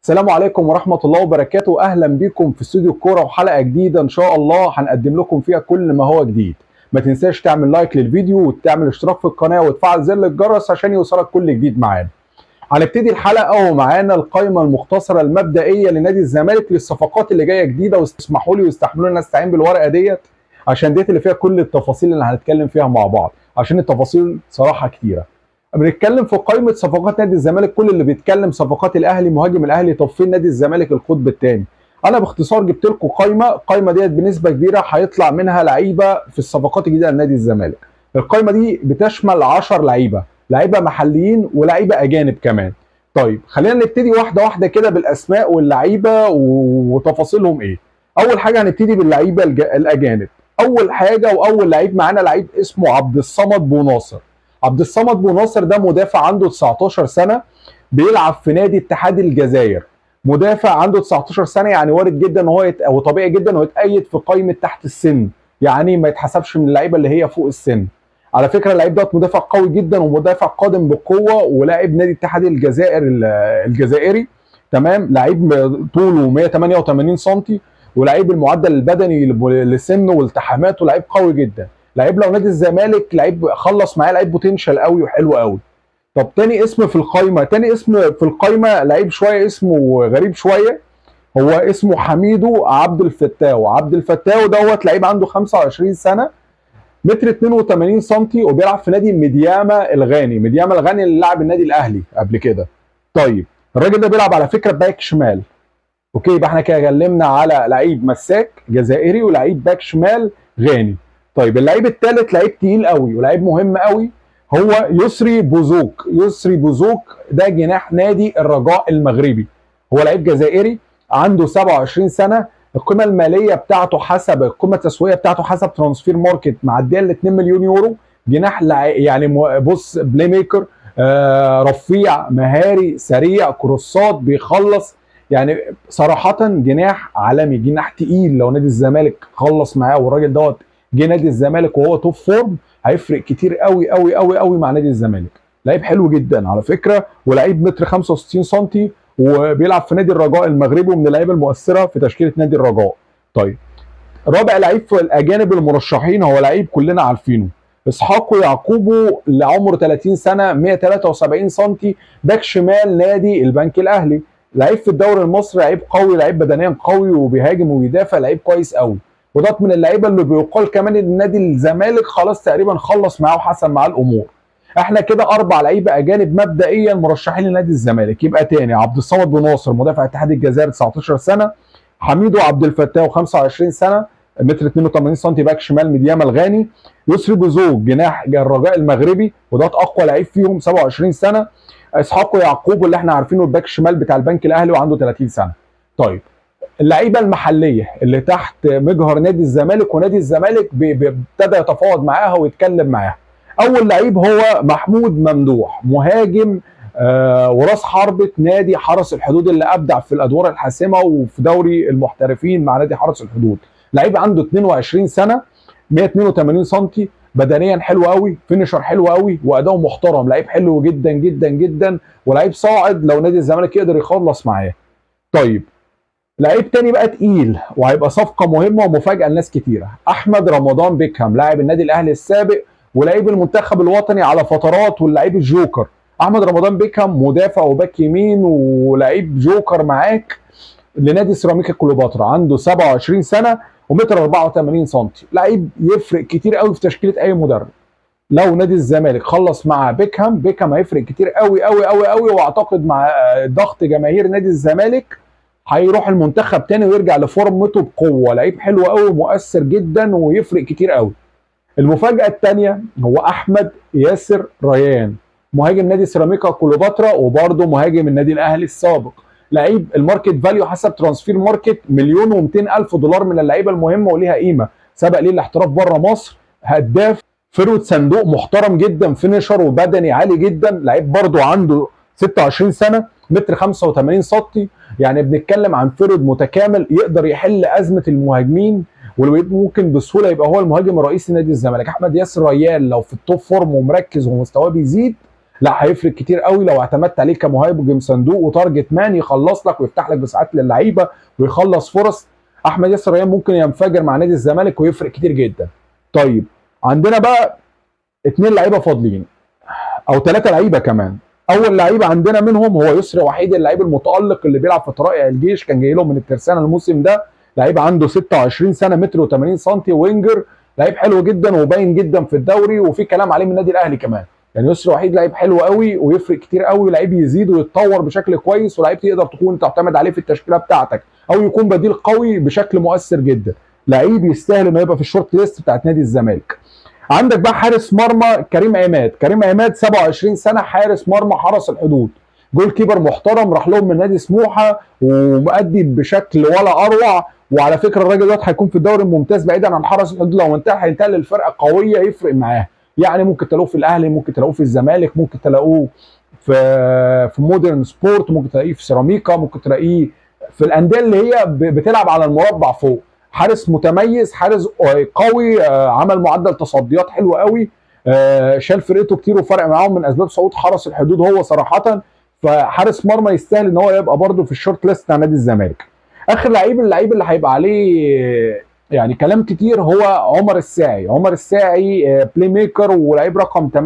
السلام عليكم ورحمة الله وبركاته. أهلا بكم في استوديو الكورة وحلقة جديدة إن شاء الله هنقدم لكم فيها كل ما هو جديد. ما تنساش تعمل like للفيديو وتعمل اشتراك في القناة وتفعل زر الجرس عشان يوصلك كل جديد معانا. هنبتدي الحلقة ومعانا القائمة المختصرة المبدئية لنادي الزمالك للصفقات اللي جاية جديدة، واسمحوا لي واستحملوني ان استعين بالورقة ديت عشان ديت اللي فيها كل التفاصيل اللي هنتكلم فيها مع بعض، عشان التفاصيل صراحة كتيرة. بنتكلم في قائمة صفقات نادي الزمالك، كل اللي بيتكلم صفقات الاهلي، مهاجم الاهلي، طب فين نادي الزمالك القطب الثاني؟ انا باختصار جبت لكم قائمة، القائمة ديت بنسبة كبيرة هيطلع منها لعيبة في الصفقات الجديدة لنادي الزمالك. القائمة دي بتشمل 10 لعيبة، لعيبة محليين ولعيبة اجانب كمان. طيب خلينا نبتدي واحدة واحدة كده بالاسماء واللعيبة وتفاصيلهم ايه. اول حاجة هنبتدي باللعيبه الاجانب. اول حاجة واول لعيب معانا لعيب اسمه عبد الصمد بوناصر. عبد الصمد بوناصر ده مدافع عنده 19 سنة، بيلعب في نادي اتحاد الجزائر. مدافع عنده 19 سنة، يعني وارد جدا ان هو او طبيعي جدا انه يتأيد في قائمة تحت السن، يعني ما يتحسبش من اللعيبة اللي هي فوق السن. على فكرة اللعيب ده مدافع قوي جدا ومدافع قادم بقوة، ولاعب نادي اتحاد الجزائر الجزائري. تمام، لعيب طوله 188 سم، ولعيب المعدل البدني لسنه والتحاماته لعيب قوي جدا. لعيب لو نادي الزمالك لعيب خلص معاه، لعيب potential قوي وحلو قوي. طب تاني اسم في القايمة، تاني اسم في القايمة لعيب شوية اسمه غريب شوية، هو اسمه حميدو عبد الفتاو. عبد الفتاو دوت لعيب عنده 25 سنة، متر 82 سم، وبيلعب في نادي ميدياما الغاني. ميدياما الغاني اللي لعب النادي الاهلي قبل كده. طيب الراجل ده بيلعب على فكرة باك شمال. okay، يبقى احنا كده اتكلمنا على لعيب مساك جزائري ولعيب باك شمال غاني. طيب اللعيب الثالث لعيب تقيل قوي ولعيب مهم قوي، هو يسري بوزوك. يسري بوزوك ده جناح نادي الرجاء المغربي، هو لعيب جزائري عنده 27 سنة. القيمة المالية بتاعته حسب القيمة التسويقية بتاعته حسب Transfermarkt معدية ال 2 مليون يورو. جناح يعني بص playmaker، رفيع، مهاري، سريع، كروسات، بيخلص، يعني صراحة جناح عالمي، جناح تقيل. لو نادي الزمالك خلص معاه والراجل دوت جه نادي الزمالك وهو top form، هيفرق كتير قوي قوي قوي قوي مع نادي الزمالك. لعيب حلو جدا على فكرة، ولعيب متر 65 سم، وبيلعب في نادي الرجاء المغربي، ومن اللعيبة المؤثرة في تشكيله نادي الرجاء. طيب رابع لعيب في الاجانب المرشحين هو لعيب كلنا عارفينه، اسحاق يعقوبو، اللي عمره 30 سنة، 173 سم، باك شمال نادي البنك الاهلي. لعيب في الدوري المصري، لعيب قوي، لعيب بدنيا قوي وبيهاجم وبيدافع، لعيب كويس قوي. وده من اللعيبة اللي بيقال كمان ان نادي الزمالك خلاص تقريبا خلص معاه وحسم معاه الامور. احنا كده اربع لعيبة اجانب مبدئيا مرشحين لنادي الزمالك. يبقى تاني عبد الصمد بن ناصر مدافع اتحاد الجزائر 19 سنة، حميدو عبد الفتاح 25 سنة، متر 82 سم، باك شمال ميدياما الغاني، يسري بوزوك جناح الرجاء المغربي وده اقوى لعيب فيهم 27 سنة، اسحاق يعقوب اللي احنا عارفينه الباك شمال بتاع البنك الاهلي وعنده 30 سنة. طيب اللعيبة المحلية اللي تحت مجهر نادي الزمالك ونادي الزمالك ابتدى يتفاوض معاها ويتكلم معاها. اول لعيب هو محمود ممدوح، مهاجم وراس حربة نادي حرس الحدود اللي ابدع في الادوار الحاسمة وفي دوري المحترفين مع نادي حرس الحدود. لعيب عنده 22 سنة، 182 سم، بدنيا حلو قوي، finisher حلو قوي، واداؤه محترم، لعيب حلو جدا جدا جدا، ولعيب صاعد لو نادي الزمالك يقدر يخلص معاه. طيب لعيب تاني بقى تقيل وهيبقى صفقة مهمة ومفاجاه لناس كتيرة، احمد رمضان بيكهام، لاعب النادي الاهلي السابق ولاعيب المنتخب الوطني على فترات واللعيب الجوكر. احمد رمضان بيكهام مدافع وباك يمين ولعيب جوكر معاك لنادي سيراميكا كليوباترا، عنده 27 سنة ومتر 84 سم، لعيب يفرق كتير قوي في تشكيله اي مدرب. لو نادي الزمالك خلص مع بيكهام، بيكهام هيفرق كتير قوي قوي قوي قوي، واعتقد مع ضغط جماهير نادي الزمالك هيروح المنتخب تاني ويرجع لفورمته بقوة. لعيب حلو قوي ومؤثر جدا ويفرق كتير قوي. المفاجاة الثانية هو احمد ياسر ريان، مهاجم نادي سيراميكا كليوباترا وبرضه مهاجم النادي الاهلي السابق. لعيب ال market value حسب Transfermarkt 1,200,000 دولار، من اللعيبة المهمة وليها قيمة، سبق ليه الاحتراف بره مصر، هداف، forward صندوق محترم جدا، finisher وبدني عالي جدا. لعيب برضه عنده 26 سنة، متر 85 سم، يعني بنتكلم عن forward متكامل يقدر يحل ازمة المهاجمين، واللي ممكن بسهولة يبقى هو المهاجم الرئيسي لنادي الزمالك. احمد ياسر ريان لو في ال top form ومركز ومستواه بيزيد، لا هيفرق كتير قوي لو اعتمدت عليه كمهاجم صندوق و target man، يخلص لك ويفتح لك مساحات للعيبة ويخلص فرص. احمد ياسر ريان ممكن ينفجر مع نادي الزمالك ويفرق كتير جدا. طيب عندنا بقى 2 لعيبة فاضلين او 3 لعيبة كمان. اول لعيبة عندنا منهم هو يسري وحيد، اللعيب المتالق اللي بيلعب في طرائع الجيش، كان جاي لهم من الترسانه الموسم ده. لعيب عنده 26 سنة، متر و80 سم، winger، لعيب حلو جدا وباين جدا في الدوري، وفي كلام عليه من النادي الاهلي كمان. يعني يسري وحيد لعيب حلو قوي ويفرق كتير قوي، لعيب يزيد ويتطور بشكل كويس، ولعيب تقدر تكون تعتمد عليه في التشكيلة بتاعتك او يكون بديل قوي بشكل مؤثر جدا. لعيب يستاهل انه يبقى في ال short list بتاعت نادي الزمالك. عندك بقى حارس مرمى كريم عماد. كريم عماد 27 سنة، حارس مرمى حرس الحدود، goalkeeper محترم، راح لهم من نادي سموحه ومؤدي بشكل ولا اروع. وعلى فكرة الراجل دوت هيكون في الدوري الممتاز بعيدا عن حرس الحدود، لو انتهى هينتقل للفرقة قوية يفرق معاه. يعني ممكن تلاقوه في الاهلي، ممكن تلاقوه في الزمالك، ممكن تلاقوه في مودرن سبورت، ممكن تلاقيه في سيراميكا، ممكن تلاقيه في الاندية اللي هي بتلعب على المربع فوق. حارس متميز، حارس قوي، عمل معدل تصديات حلو قوي، شال فرقته كتير وفرق معاهم من اسباب صعود حرس الحدود هو صراحة. فحارس مرمى يستاهل ان هو يبقى برده في ال short list بتاع نادي الزمالك. اخر لعيب، اللعيب اللي هيبقى عليه يعني كلام كتير هو عمر الساعي. عمر الساعي playmaker ولعيب رقم 8،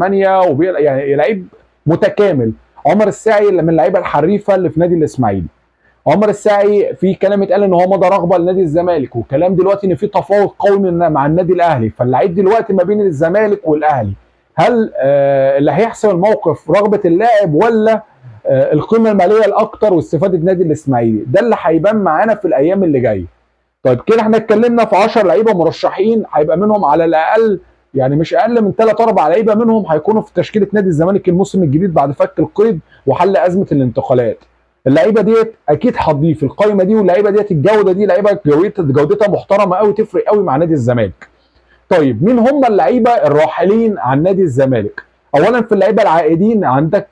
يعني لعيب متكامل. عمر الساعي من اللعيبة الحريفه اللي في نادي الاسماعيلي. عمر الساعي في كلام اتقال ان هو مضى رغبة لنادي الزمالك، وكلام دلوقتي ان في تفاوض قوي مع النادي الاهلي. فاللعيب دلوقتي ما بين الزمالك والاهلي، هل اللي هيحسم الموقف رغبة اللاعب ولا القيمة المالية الاكتر واستفادة نادي الاسماعيلي؟ ده اللي هيبان معانا في الايام اللي جاية. طيب كده احنا اتكلمنا في 10 لعيبة مرشحين، هيبقى منهم على الاقل يعني مش اقل من 3 4 لعيبة منهم هيكونوا في تشكيله نادي الزمالك الموسم الجديد بعد فك القيد وحل ازمة الانتقالات. اللعيبة ديت اكيد هتضيف القايمة دي، واللعيبة ديت الجودة دي لعيبة جودتها محترمه قوي، تفرق قوي مع نادي الزمالك. طيب مين هم اللعيبة الراحلين عن نادي الزمالك؟ اولا في اللعيبة العائدين عندك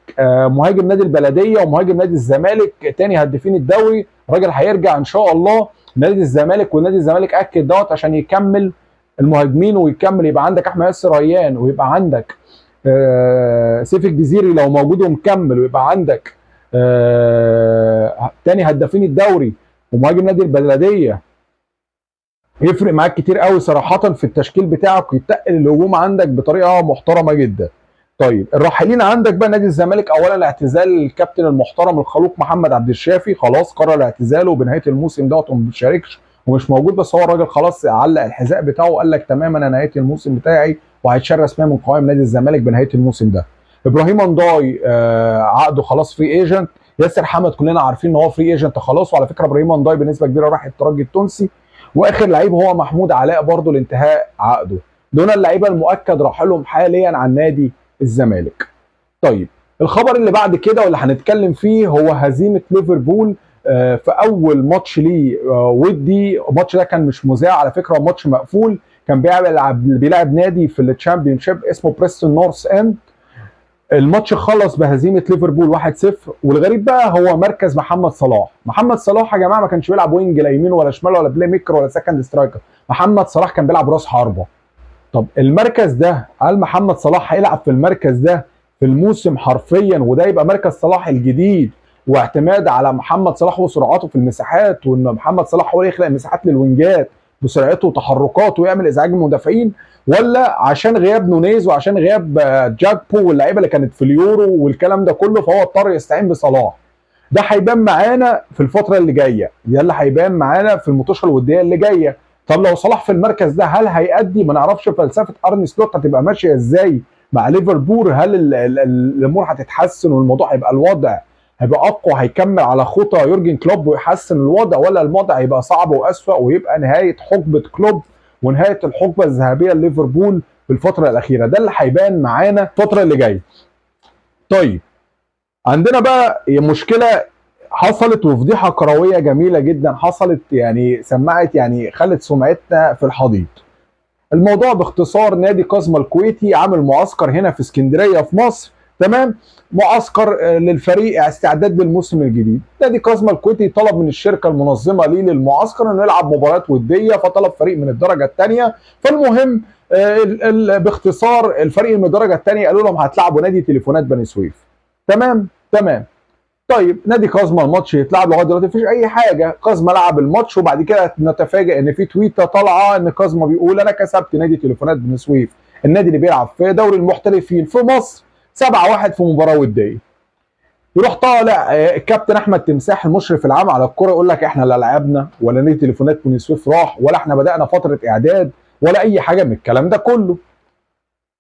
مهاجم نادي البلدية ومهاجم نادي الزمالك تاني هدافين الدوري، راجل هيرجع ان شاء الله نادي الزمالك، ونادي الزمالك اكد دوت عشان يكمل المهاجمين ويكمل، يبقى عندك احمد ياسر ريان، ويبقى عندك سيف الجزيري لو موجود ومكمل، ويبقى عندك تاني هدافين الدوري ومهاجم نادي البلدية. يفرق معاك كتير قوي صراحة في التشكيل بتاعك، ويتقل الهجوم عندك بطريقة محترمه جدا. طيب الراحلين عندك بقى نادي الزمالك، اولا اعتزال الكابتن المحترم الخلوق محمد عبد الشافي، خلاص قرر اعتزاله بنهاية الموسم دوت وما بيشاركش ومش موجود، بس هو الراجل خلاص علق الحذاء بتاعه وقال لك تماما انا نهاية الموسم بتاعي، وهيتشال رسميا من قوائم نادي الزمالك بنهاية الموسم ده. ابراهيم انداي عقده خلاص free agent. ياسر حمد كلنا عارفين ان هو free agent خلاص، وعلى فكرة ابراهيم انداي بنسبة كبيرة راح الترجي التونسي. واخر لعيب هو محمود علاء برضه لانتهاء عقده. دول اللعيبة المؤكد رحلهم حاليا عن نادي الزمالك. طيب الخبر اللي بعد كده واللي هنتكلم فيه هو هزيمة ليفربول في اول ماتش ليه ودي. الماتش ده كان مش مذاع على فكرة، ماتش مقفول، كان بيلعب نادي في ال Championship اسمه بريستون نورث اند. الماتش خلص بهزيمة ليفربول 1-0. والغريب بقى هو مركز محمد صلاح. محمد صلاح يا جماعة ما كانش بيلعب wing لا يمين ولا شمال ولا playmaker ولا second striker، محمد صلاح كان بيلعب راس حربه. طب المركز ده هل محمد صلاح هيلعب في المركز ده في الموسم حرفيا، وده يبقى مركز صلاح الجديد واعتماد على محمد صلاح وسرعاته في المساحات، وان محمد صلاح هو اللي يخلق مساحات للوينجات بسرعته وتحركاته ويعمل ازعاج للمدافعين، ولا عشان غياب نونيز وعشان غياب جاكبو واللعيبة اللي كانت في اليورو والكلام ده كله فهو اضطر يستعين بصلاح؟ ده هيبان معانا في الفترة اللي جاية، ده اللي هيبان معانا في الماتشات الودية اللي جاية. طب لو صلاح في المركز ده هل هيأدي؟ ما نعرفش فلسفة ارني سلوت هتبقى ماشية ازاي مع ليفربول، هل الامور هتتحسن والموضوع هيبقى الوضع هيبقى اقوى، هيكمل على خطى يورجن كلوب ويحسن الوضع، ولا الوضع هيبقى صعب واسوأ ويبقى نهاية حقبة كلوب ونهاية الحقبة الذهبية لليفربول في الفترة الاخيرة؟ ده اللي هيبان معانا الفترة اللي جاية. طيب عندنا بقى مشكلة حصلت وفضيحه كروية جميلة جدا حصلت، يعني سمعت، يعني خلت سمعتنا في الحضيض. الموضوع باختصار نادي كاظمه الكويتي عامل معسكر هنا في اسكندرية في مصر تمام، معسكر للفريق استعداد للموسم الجديد. نادي كاظمة الكويتي طلب من الشركة المنظمة ليه للمعسكر انه يلعب مباريات وديه، فطلب فريق من الدرجة الثانية. فالمهم باختصار الفريق من الدرجة الثانية قالوا لهم هتلعبوا نادي تليفونات بني سويف. تمام تمام. طيب نادي كاظمة الماتش يتلعب لغاية دلوقتي مفيش اي حاجة، كاظمة لعب الماتش، وبعد كده نتفاجئ ان في تويته طالعه ان كاظمة بيقول انا كسبت نادي تليفونات بني سويف، النادي اللي بيلعب في دوري المحترفين في مصر، 7-1 في مباراة وديه. يروح طالع الكابتن احمد تمساح المشرف العام على الكورة يقول لك احنا لا لعبنا ولا نادي تليفونات بني سويف راح، ولا احنا بدانا فترة اعداد، ولا اي حاجة من الكلام ده كله.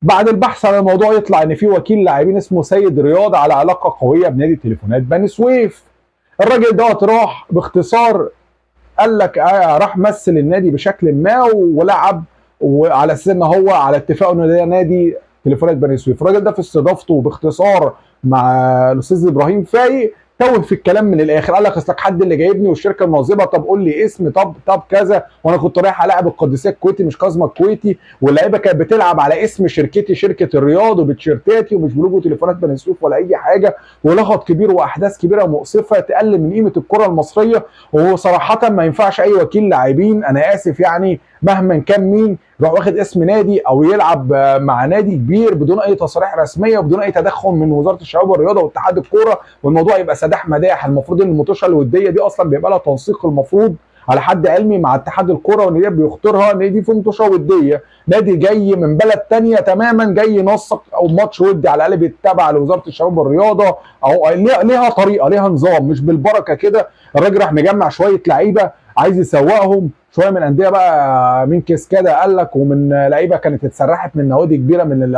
بعد البحث عن الموضوع يطلع ان في وكيل لاعبين اسمه سيد رياض على علاقة قوية بنادي تليفونات بني سويف. الراجل دوت راح باختصار قال لك راح مثل النادي بشكل ما ولعب، وعلى اساس ان هو على اتفاقه انه ده نادي تليفونات بني سويف. الراجل ده في استضافته باختصار مع الاستاذ ابراهيم فايق توه في الكلام من الاخر، قال لك اصلك حد اللي جايبني والشركة المنظمة، طب قول لي اسم، طب كذا، وانا كنت رايح العب القادسية الكويتي مش كاظمه الكويتي، واللعيبة كانت بتلعب على اسم شركتي شركة الرياض وبتيشيرتاتي ومش بلوجو تليفونات بني سويف ولا اي حاجة، ولغط كبير واحداث كبيرة مؤسفة تقلل من قيمة الكره المصرية. وصراحة ما ينفعش اي وكيل لاعبين، انا اسف يعني، مهما كان مين يروح واخد اسم نادي او يلعب مع نادي كبير بدون اي تصاريح رسمية وبدون اي تدخل من وزارة الشباب والرياضة واتحاد الكورة، والموضوع يبقى سداح مداح. المفروض ان المطوشه الودية دي اصلا بيبقى لها تنسيق، المفروض على حد علمي مع اتحاد الكورة، وان دي بيخطرها ان دي في مطوشه وديه، نادي جاي من بلد تانية تماما جاي ينسق او ماتش ودي على الاقل بيتبع لوزارة الشباب والرياضة، او ليها طريقه ليها نظام، مش بالبركة كده. الراجل راح مجمع شوية لعيبة عايز يسوقهم، شوية من اندية بقى، من كسكادا قال لك، ومن لعيبة كانت اتسرحت من نوادي كبيرة من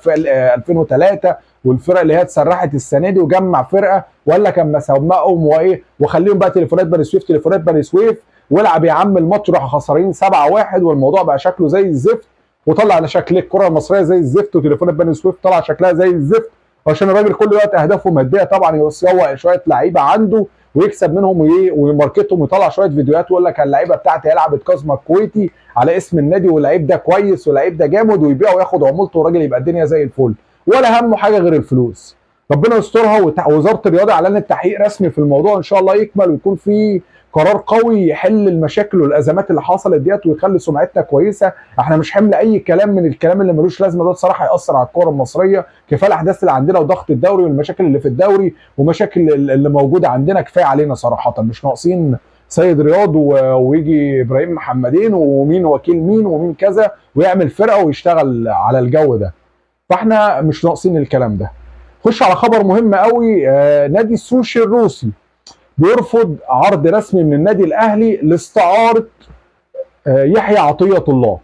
2003 والفرق اللي هي اتسرحت السنة دي، وجمع فرقه وقال لك اما سوقهم وايه وخليهم بقى تليفونات بني سويف تليفونات بني سويف، والعب يا عم الماتش. راحوا خسرانين 7-1 والموضوع بقى شكله زي الزفت، وطلع على شكل الكره المصرية زي الزفت، وتليفونات بني سويف طلع شكلها زي الزفت، عشان الراجل كل وقت اهدافه مادية طبعا، يسوق شوية لعيبة عنده ويكسب منهم ويماركتهم ويطلع شوية فيديوهات ويقول لك اللعيبة بتاعتي لعبت كاظمه الكويتي على اسم النادي، واللعيب ده كويس واللعيب ده جامد، ويبيعه وياخد عمولته، والراجل يبقى الدنيا زي الفل، ولا همه حاجة غير الفلوس. ربنا يسترها. ووزارة الرياضة اعلنت تحقيق رسمي في الموضوع، ان شاء الله يكمل ويكون في قرار قوي يحل المشاكل والازمات اللي حصلت ديت ويخلي سمعتنا كويسة. احنا مش حمل اي كلام من الكلام اللي ملوش لازمه ده، الصراحة هيأثر على الكورة المصرية. كفاية الاحداث اللي عندنا وضغط الدوري والمشاكل اللي في الدوري ومشاكل اللي موجودة عندنا، كفاية علينا صراحة، مش ناقصين سيد رياض ويجي ابراهيم محمدين ومين وكيل مين ومين كذا ويعمل فرقه ويشتغل على الجو ده، فاحنا مش ناقصين الكلام ده. خش على خبر مهم قوي، نادي السوشي الروسي بيرفض عرض رسمي من النادي الاهلي لاستعاره يحيى عطية الله.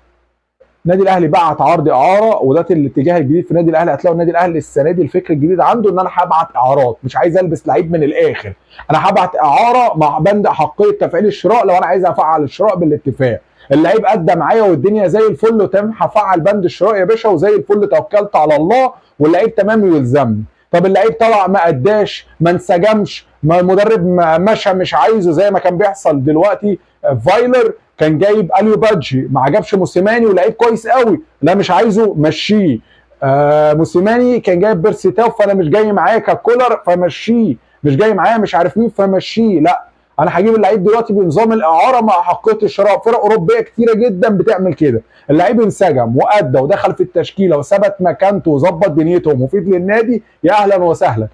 النادي الاهلي بعت عرض اعاره، وده الاتجاه الجديد في النادي الاهلي. هتلاقوا النادي الاهلي السنة دي الفكر الجديد عنده ان انا هبعت اعارات، مش عايز البس لعيب من الاخر، انا هبعت اعاره مع بند احقية تفعيل الشراء لو انا عايز افعل الشراء بالاتفاق. اللعيب ادى معايا والدنيا زي الفل وتمام، هفعل بند الشراء يا باشا وزي الفل، توكلت على الله واللعيب تمام يلزمني. طب اللعيب طلع ما اداش، ما انسجمش، ما المدرب مشى مش عايزه، زي ما كان بيحصل دلوقتي. فايلر كان جايب اليو بادجي، ما عجبش موسيماني ولعيب كويس قوي، لا مش عايزه مشيه. موسيماني كان جايب بيرسي تاو، فانا مش جاي معايا ككولر فمشيه، مش جاي معايا مش عارف مين فمشيه. لا انا هجيب اللعيب دلوقتي بنظام الاعارة مع حقية الشراء. فرق اوروبية كتيرة جدا بتعمل كده، اللعيب انسجم وادى ودخل في التشكيلة وثبت مكانته وظبط دنيته ومفيد للنادي، يا اهلا وسهلا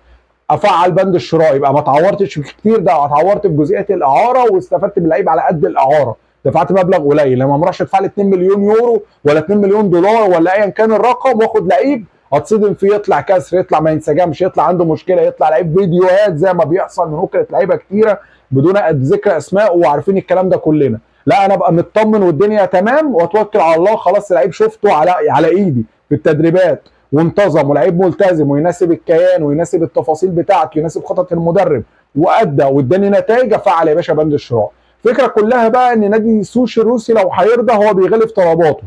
افعل بند الشراء. يبقى ما اتعورتش كتير، ده اتعورت في جزئية الاعارة واستفدت باللعيب على قد الاعارة، دفعت مبلغ قليل. لما ما اروحش ادفع لي 2 مليون يورو ولا 2 مليون دولار ولا ايا كان الرقم واخد لعيب اتصدم فيه، يطلع كسر، يطلع ما ينسجمش، يطلع عنده مشكلة، يطلع لعيب فيديوهات زي ما بيحصل من وكلة لعيبة كتيرة بدون ذكر اسماء، وعارفين الكلام ده كلنا. لا انا ابقى مطمن والدنيا تمام واتوكل على الله، خلاص اللعيب شفته على ايدي في التدريبات وانتظم ولعيب ملتزم ويناسب الكيان ويناسب التفاصيل بتاعته ويناسب خطط المدرب وادى واداني نتائج، افعل يا باشا بند الشراء. الفكرة كلها بقى ان نادي سوشي الروسي لو هيرضى هو بيغلف طلباته.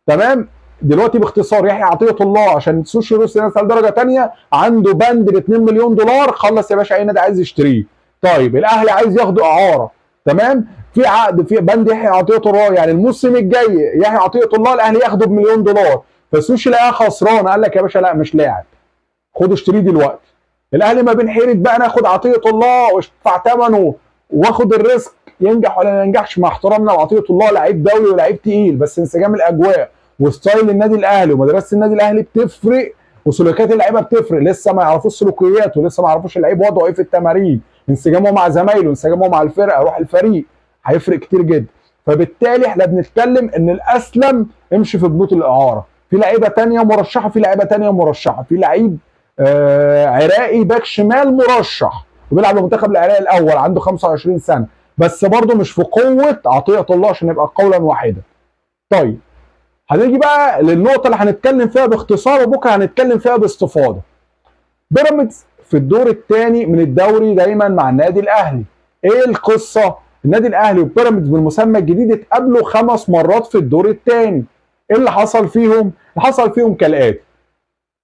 تمام، دلوقتي باختصار يحيى عطية الله عشان سوشي الروسي نزل درجه ثانية عنده بند ب 2 مليون دولار، خلص يا باشا اي نادي عايز يشتريه. طيب الاهلي عايز ياخده اعاره، تمام، في عقد في بند يحيى عطية الله، يعني الموسم الجاي يحيى عطية الله الاهلي ياخده بمليون دولار، فسوشي لقاه خسران قال لك يا باشا لا مش لاعب، خد اشتريه دلوقتي. الاهلي ما بين حيره بقى، ناخد عطية الله وادفع ثمنه واخد ال risk ينجح ولا ما ينجحش، مع احترامنا لعطيه الله لعيب دولي ولاعيب تقيل، بس انسجام الاجواء و style النادي الاهلي ومدرسة النادي الاهلي بتفرق، وسلوكيات اللعيبة بتفرق. لسه ما يعرفوش سلوكياته، ولسه ما يعرفوش اللعيب وضعه ايه في التمارين، انسجامه مع زمايله، انسجامه مع الفرقة، روح الفريق، هيفرق كتير جدا. فبالتالي احنا بنتكلم ان الاسلم امشي في بنود الاعارة. في لعيبة ثانية مرشحة، في لعيبة ثانية مرشحة، في لعيب عراقي باك شمال مرشح وبيلعب لمنتخب العراق الاول، عنده 25 سنة، بس برضه مش في قوة عطية الله عشان نبقى قولا واحدا. طيب هنيجي بقى للنقطة اللي هنتكلم فيها باختصار، وبكره هنتكلم فيها باستفاضة. بيراميدز في الدور الثاني من الدوري دايما مع النادي الاهلي. ايه القصة؟ النادي الاهلي وبيراميدز بالمسمى الجديد اتقابلوا 5 مرات في الدور الثاني. ايه اللي حصل فيهم؟ اللي حصل فيهم كالاتي: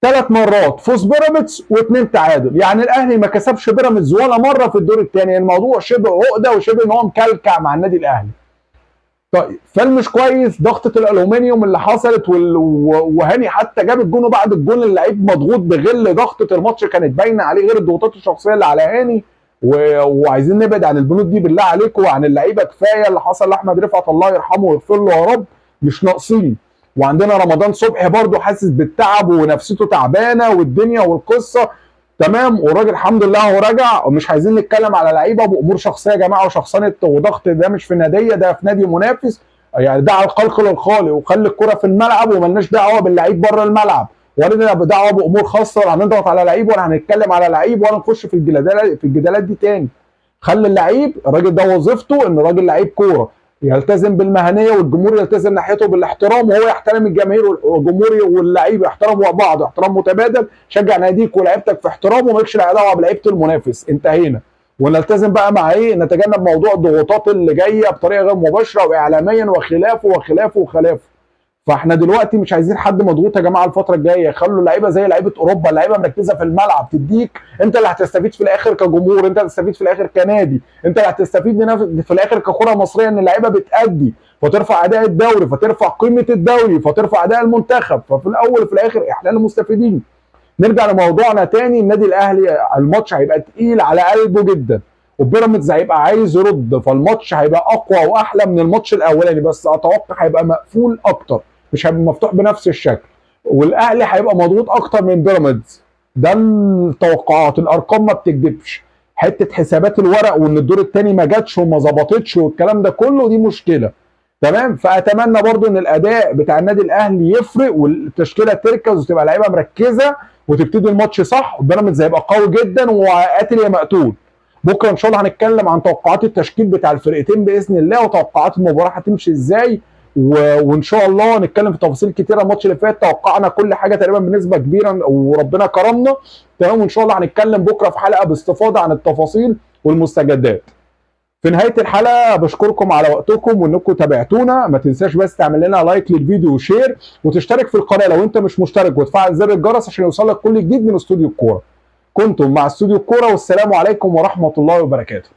3 مرات فوز بيراميدز و2 تعادل. يعني الاهلي ما كسبش بيراميدز ولا مرة في الدور الثاني. الموضوع شبه عقده وشبه ان هو مكلكع مع النادي الاهلي. طيب فالمش كويس ضغطه الالومنيوم اللي حصلت، وهاني حتى جاب الجون، وبعد الجون اللعيب مضغوط بغل، ضغطه الماتش كانت باينة عليه، غير الضغوطات الشخصية اللي على هاني. وعايزين نبعد عن البنود دي بالله عليكم وعن اللعيبة، كفاية اللي حصل لاحمد رفعت الله يرحمه ويغفر له يا رب، مش ناقصين. وعندنا رمضان صبحي برضه حاسس بالتعب ونفسيته تعبانة والدنيا والقصه تمام، والراجل الحمد لله هو رجع. ومش عايزين نتكلم على لعيبة بامور شخصية يا جماعة وشخصنه وضغط، ده مش في ناديه، ده في نادي منافس. يعني دع الخلق للخالق وخلي الكره في الملعب، وملناش دعوه باللعيب بره الملعب، ولا لنا دعوه بامور خاصة، ولا هنضغط على لعيب ولا هنتكلم على لعيب ولا نخش في الجدالات دي تاني. خلي اللعيب، الراجل ده وظيفته ان الراجل لعيب كورة، يلتزم بالمهنيه والجمهور يلتزم ناحيته بالاحترام، وهو يحترم الجماهير والجمهور واللعيب يحترموا بعض احترام متبادل. شجع ناديك ولعيبتك في احترام، ومالكش دعوه بلعيبه المنافس. انتهينا. ونلتزم بقى مع ايه؟ نتجنب موضوع الضغوطات اللي جاية بطريقة غير مباشرة واعلاميا وخلافه وخلافه وخلافه. فاحنا دلوقتي مش عايزين حد مضغوط يا جماعة الفترة الجاية. خلوا اللعيبة زي لعيبة اوروبا، اللعيبة مركزه في الملعب، تديك انت اللي هتستفيد في الاخر كجمهور، انت اللي هتستفيد في الاخر كنادي، انت اللي هتستفيد في الاخر ككره مصرية، ان اللعيبة بتأدي فترفع اداء الدوري، فترفع قيمة الدوري، فترفع اداء المنتخب. ففي الاول وفي الاخر احنا المستفيدين. نرجع لموضوعنا تاني. النادي الاهلي الماتش هيبقى تقيل على قلبه جدا، وبيراميدز هيبقى عايز يرد، فالماتش هيبقى اقوى واحلى من الماتش الاولاني، بس اتوقع هيبقى مقفول اكتر، مش هيبقى مفتوح بنفس الشكل، والاهلي هيبقى مضغوط اكتر من بيراميدز. ده التوقعات، الارقام ما بتكذبش. حتة حسابات الورق وان الدور الثاني ما جاتش وما ظبطتش والكلام ده كله، دي مشكلة. تمام. فاتمنى برضو ان الاداء بتاع النادي الاهلي يفرق، والتشكيله تركز وتبقى لعيبة مركزه وتبتدي الماتش صح. بيراميدز هيبقى قوي جدا وقاتل يا مقتول. بكره ان شاء الله هنتكلم عن توقعات التشكيل بتاع الفرقتين باذن الله، وتوقعات المباراة هتمشي ازاي، وان شاء الله نتكلم في تفاصيل كتيرة. الماتش اللي فات توقعنا كل حاجة تقريبا بنسبة كبيرة وربنا كرمنا. تمام. وان شاء الله هنتكلم بكره في حلقة باستفاضة عن التفاصيل والمستجدات. في نهاية الحلقة بشكركم على وقتكم وانكم تابعتونا. ما تنساش بس تعمل لنا like للفيديو و share، وتشترك في القناة لو انت مش مشترك، وتفعل زر الجرس عشان يوصلك كل جديد من استوديو الكورة. كنتم مع استوديو الكورة، والسلام عليكم ورحمة الله وبركاته.